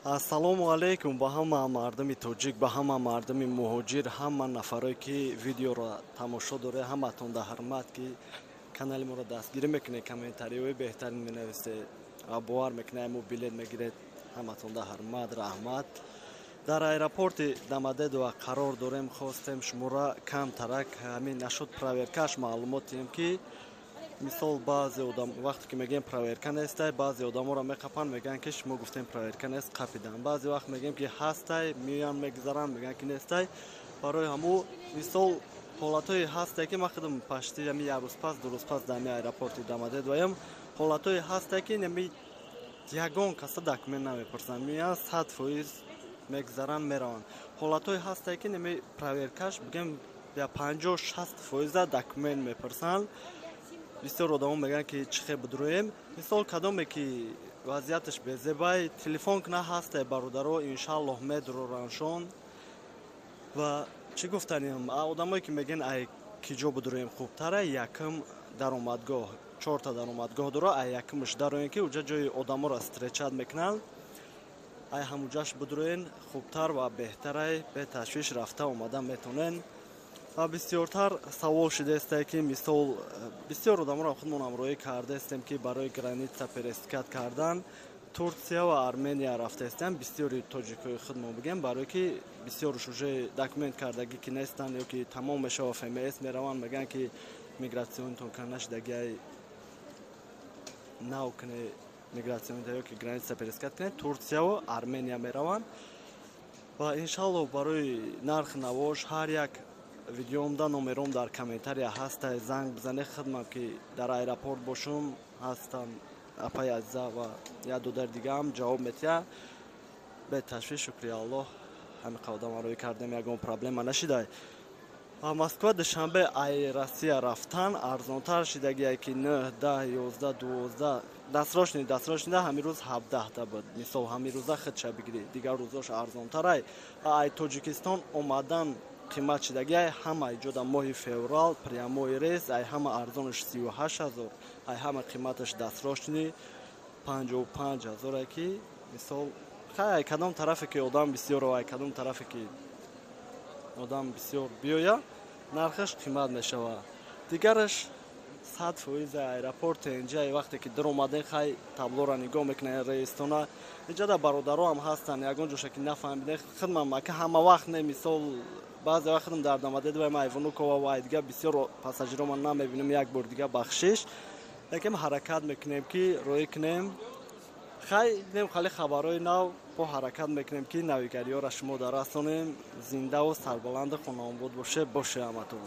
Ассалому алайкум ба ҳама мардуми тоҷик, ба ҳама мардуми муҳоҷир, ҳама нафарое, ки видеоро тамошо доред, ҳаматон да ҳурмат, ки канали моро дастгирӣ мекунед, комментариҳои беҳтарин менависед ва бовар мекунед, мо билет мегиред. Ҳаматон да ҳурмат, раҳмат. Дар аэропорти Домодедово қарор дорем. Хостем шуморо камтарак ҳамин нашуд проверкаш маълумот диҳем, ки мисол баъзе одам вақте ки мегӯем проверка нестай, баъзе одаморо меқапанд, мегӯянд, ки шумо гуфтем проверка нест, қапидан. Баъзе вақт мегӯем, ки ҳастай, меоянд, мегузаранд, мегӯянд, ки нестай. Барои ҳаму мисол ҳолатҳое ҳасте, ки ман худам почти ами як рӯз пас, 2 рӯз пас дар ами аэропорти Домодедовоям, ҳолатҳое ҳасте, ки нами ягон каса документ намепурсанд, меоянд, 100% мегузаранд, мераванд. Ҳолатҳое ҳасте, ки нами проверкаш бигӯем я 50-60 фоиза документ мепурсанд. Бисёр одамо мегӯянд, ки чӣ хел бидуроем. Мисол, кадоме ки вазъияташ безебай, телефон куна, ҳасте бародаро, иншааллоҳ медурораншон. Ва чӣ гуфтанем, одамое ки мегӯянд, ай ки ҷо бидуроем хубтара, якм даромадгоҳ, чорта даромадгоҳ дора, ай якмш дароем, ки уҷа ҷои одаморо встречать мекунанд, ай ҳамуҷаш бидуроен, хубтар ва беҳтарай, беташвиш рафта омада метонен. Ва бисёртар савол шидаесте, ки мисол бисёр одаморо худмон ҳамроҳӣ кардаестем, ки барои граница пересекать кардан Турсия ва Армения рафтаестем. Бисёри тоҷикои худмон бигем, барое ки бисёруш уже документ кардагӣ ки нестанд ё ки тамом мешава, ФМС мераванд, мегӯянд, ки миграционтон кана нашидагиай, нав куне миграционта ё ки граница пересекать кунед, Турсияву Армения мераванд. Ва иншаллоҳ барои нарх навош ҳар як видеомда номером дар комментария ҳаста, занг бизане. Хидмам ки дар аэропорт бошум, ҳастам, апаи азиза ва як додари дигаам ҷавоб метиҳад беташвиш. Шукри Аллоҳ, ҳамин қавдам рӯй кардем, ягон проблема нашидай. Москва, Душанбе ай Россия рафтан арзонтар шидагие, ки 9, 10, 11, 12 дасрошни дасрошнида ҳамин рӯз 17-та буд. Мисол, ҳамин рӯза худша бигирӣ, дигар рӯзош арзонтарай. Ай Тоҷикистон омадан қимат шидагиай. Ҳама иҷода моҳи феврал прямой рейс ай ҳама арзонаш 38 000, ай ҳама қиматаш дасрошни 55 000-е, ки мисол хай кадом тарафе ки одам бисёр, ай кадом тарафе ки одам бисёр биёя, нархаш қимат мешавад. Дигараш 100% аэропорт инҷа вақте ки даромаден, хай таблоро нигоҳ мекунед, рейстона инҷа да бародаро ҳам ҳастанд, ягон ҷоша ки нафаҳмиден, хидмам ака ҳама вақт не, мисол баъзе вақт хидм дар Домодедово ай Внукова ва ай дигар бисёр пассажиро ман намебинам, як бор дига бахшиш, лекин ҳаракат мекунем, ки роӣ кунем. Хай дидем, хали хабарҳои нав бо ҳаракат мекунем, ки навигариҳоро шумо дарасонем. Зиндаву сарбаланду хонаобод боше, боше ҳаматон.